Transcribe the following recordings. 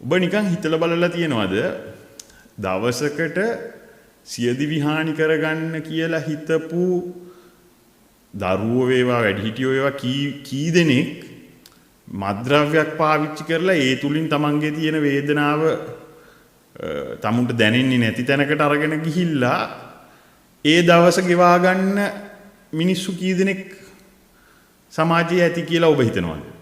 ඔබ නිකන් හිතලා බලලා තියනවද දවසකට සියදිවි හානි කරගන්න කියලා හිතපු දරුවෝ වේවා වැඩිහිටියෝ වේවා කී දෙනෙක් මත්ද්‍රව්‍යයක් පාවිච්චි කරලා ඒ තුලින් තමන්ගේ තියෙන වේදනාව තමුන්ට දැනෙන්නේ නැති තැනකට අරගෙන ගිහිල්ලා ඒ දවස ගෙවා ගන්න මිනිස්සු කී දෙනෙක් සමාජයේ ඇති කියලා ඔබ හිතනවද?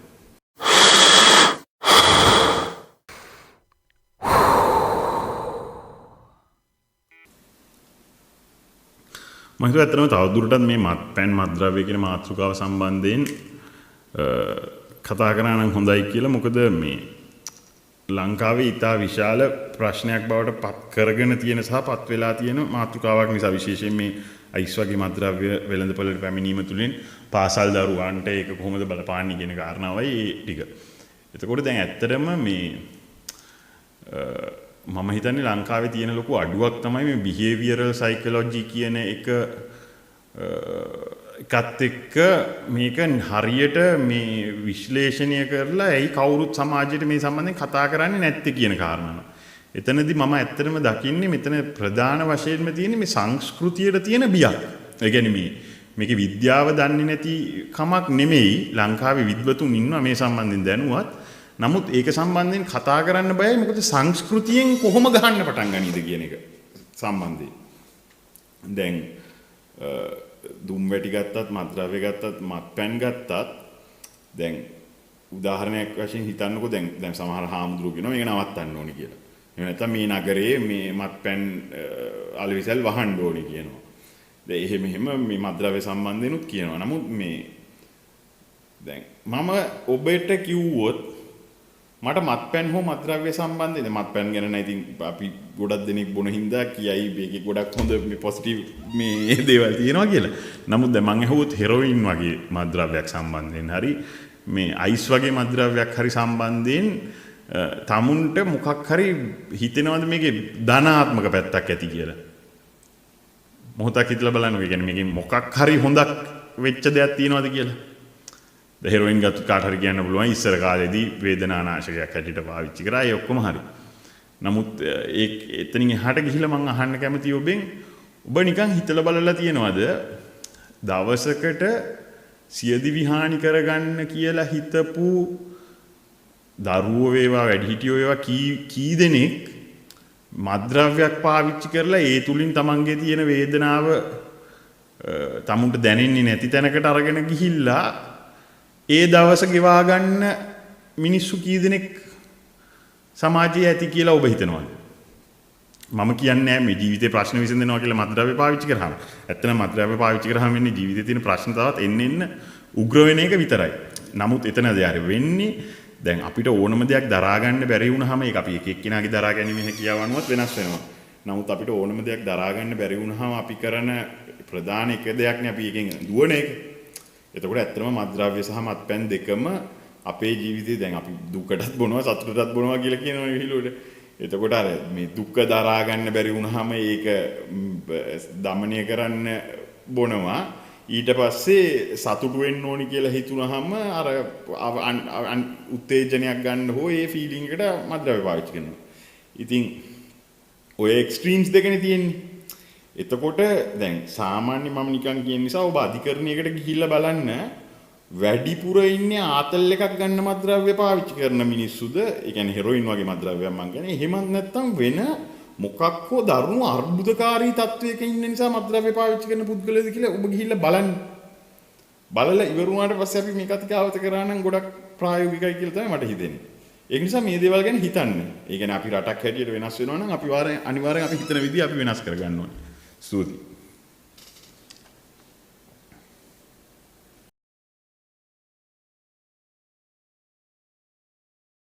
මම හිතුවා ඇත්තටම තවදුරටත් මේ මත්පැන් මත්ද්‍රව්‍ය කියන මාතෘකාව සම්බන්ධයෙන් කතා කරා නම් හොඳයි කියලා. මොකද මේ ලංකාවේ ඉතා විශාල ප්‍රශ්නයක් බවට පත් කරගෙන තියෙන සහ පත් වෙලා තියෙන මාතෘකාවක් නිසා, විශේෂයෙන් මේ අයිස් වගේ මත්ද්‍රව්‍ය වෙළඳපොළට පැමිණීම තුළින් පාසල් දරුවන්ට ඒක කොහොමද බලපාන්නේ කියන කාරණාවයි ඒ ටික. එතකොට දැන් ඇත්තටම මේ මම හිතන්නේ ලංකාවේ තියෙන ලොකු අඩුවක් තමයි මේ බිහේවියරල් සයිකොලොජි කියන එක එකත් එක්ක මේක හරියට මේ විශ්ලේෂණය කරලා ඇයි කවුරුත් සමාජයට මේ සම්බන්ධයෙන් කතා කරන්නේ නැත්තේ කියන කාරණාව. එතනදී මම ඇත්තටම දකින්නේ මෙතන ප්‍රධාන වශයෙන්ම තියෙන්නේ මේ සංස්කෘතියට තියෙන බියක්. ඒ කියන්නේ මේකේ විද්‍යාව දන්නේ නැති කමක් නෙමෙයි, ලංකාවේ විද්වතුන් ඉන්නවා මේ සම්බන්ධයෙන් දැනුවත්. නමුත් ඒක සම්බන්ධයෙන් කතා කරන්න බයයි, මොකද සංස්කෘතියෙන් කොහොම ගහන්න පටන් ගනීද කියන එක සම්බන්ධයෙන්. දැන් දුම් වැටි ගත්තත්, මත්ද්‍රව්‍ය ගත්තත්, මත්පැන් ගත්තත්, දැන් උදාහරණයක් වශයෙන් හිතන්නකෝ, දැන් සමහර හාමුදුරුවෝ කියනවා මේක නවත්තන්න ඕනි කියලා. එහෙම නැත්නම් මේ නගරයේ මේ මත්පැන් අලෙවිසල් වහන්න ඕනි කියනවා. දැන් එහෙම මේ මත්ද්‍රව්‍ය සම්බන්ධයෙන්ුත් කියනවා. නමුත් මේ දැන් මම ඔබට කිව්වොත් මට මත්පැන් හෝ මත්ද්‍රව්‍ය සම්බන්ධයෙන්, දැන් මත්පැන් ගැන නම් ඉතින් අපි ගොඩක් දෙනෙක් බොන හින්දා කියයි මේකේ ගොඩක් හොඳ මේ පොසිටිව් මේ දේවල් තියෙනවා කියලා. නමුත් දැන් මං ඇහුවොත් හෙරොයින් වගේ මත්ද්‍රව්‍යයක් සම්බන්ධයෙන් හරි මේ අයිස් වගේ මත්ද්‍රව්‍යයක් හරි සම්බන්ධයෙන් තමුන්ට මොකක් හරි හිතෙනවද මේකේ ධනාත්මක පැත්තක් ඇති කියලා? මොහොතක් හිතලා බලන්න. ඒ කියන්නේ මේකේ මොකක් හරි හොඳක් වෙච්ච දෙයක් තියෙනවද කියලා? හෙරොයින් ගත්තොත් කාට හරි කියන්න පුළුවන් ඉස්සර කාලේදී වේදනානාශකයක් හැටියට පාවිච්චි කරා, ඒ ඔක්කොම හරි. නමුත් ඒ එතනින් එහාට ගිහිල්ලා මං අහන්න කැමතියි ඔබෙන්, ඔබ නිකන් හිතලා බලලා තියනවද දවසකට සියදිවි හානි කරගන්න කියලා හිතපු දරුවෝ වේවා වැඩිහිටියෝ වේවා කී දෙනෙක් මත්ද්‍රව්‍යයක් පාවිච්චි කරලා ඒ තුලින් තමන්ගේ තියෙන වේදනාව තමුන්ට දැනෙන්නේ නැති තැනකට අරගෙන ගිහිල්ලා ඒ දවස ගෙවා ගන්න මිනිස්සු කී දෙනෙක් සමාජයේ ඇති කියලා ඔබ හිතනවද? මම කියන්නේ නෑ මේ ජීවිතේ ප්‍රශ්න විසඳනවා කියලා මත්ද්‍රව්‍ය පාවිච්චි කරාම. ඇත්තටම මත්ද්‍රව්‍ය පාවිච්චි කරාම වෙන්නේ ජීවිතේ තියෙන ප්‍රශ්න තවත් එන්න එන්න උග්‍ර වෙන එක විතරයි. නමුත් එතනදී අර වෙන්නේ දැන් අපිට ඕනම දෙයක් දරා ගන්න බැරි වුණාම ඒක අපි එක එක්කෙනාගේ දරා ගැනීම හැකියාව අනුවත් වෙනස් වෙනවා. නමුත් අපිට ඕනම දෙයක් දරා ගන්න බැරි වුණාම අපි කරන ප්‍රධාන එක දෙයක් නේ අපි එකෙන් දුවන එක. එතකොට ඇත්තටම මත්ද්‍රව්‍ය සහ මත්පැන් දෙකම අපේ ජීවිතේ දැන් අපි දුකටත් බොනවා සතුටටත් බොනවා කියලා කියනවා විහිළුවට. එතකොට අර මේ දුක දරා ගන්න බැරි වුණාම ඒක දමනය කරන්න බොනවා. ඊට පස්සේ සතුටු වෙන්න ඕනි කියලා හිතුනහම අර උත්තේජනයක් ගන්න හෝ ඒ ෆීලිං එකට මත්ද්‍රව්‍ය පාවිච්චි කරනවා. ඉතින් ඔය එක්ස්ට්‍රීම්ස් දෙකනේ තියෙන්නේ. එතකොට දැන් සාමාන්‍ය මම නිකන් කියන නිසා ඔබ අධිකරණයකට ගිහිල්ලා බලන්න වැඩිපුර ඉන්නේ ආතල් එකක් ගන්න මත්ද්‍රව්‍ය පාවිච්චි කරන මිනිස්සුද, ඒ කියන්නේ හෙරොයින් වගේ මත්ද්‍රව්‍යයක් මං කියන්නේ, එහෙමත් නැත්නම් වෙන මොකක් හෝ දරුණු අර්බුදකාරී තත්වයක ඉන්න නිසා මත්ද්‍රව්‍ය පාවිච්චි කරන පුද්ගලයද කියලා ඔබ ගිහිල්ලා බලන්න. බලලා ඉවර වුණාට පස්සේ අපි මේ කතිකාවත කරා නම් ගොඩක් ප්‍රායෝගිකයි කියලා තමයි මට හිතෙන්නේ. ඒක නිසා මේ දේවල් ගැන හිතන්න. ඒ කියන්නේ අපි රටක් හැටියට වෙනස් වෙනවා නම් අපි අනිවාර්යෙන් අපි හිතන විදිය අපි වෙනස් කරගන්න ඕනේ. ස්තුතියි.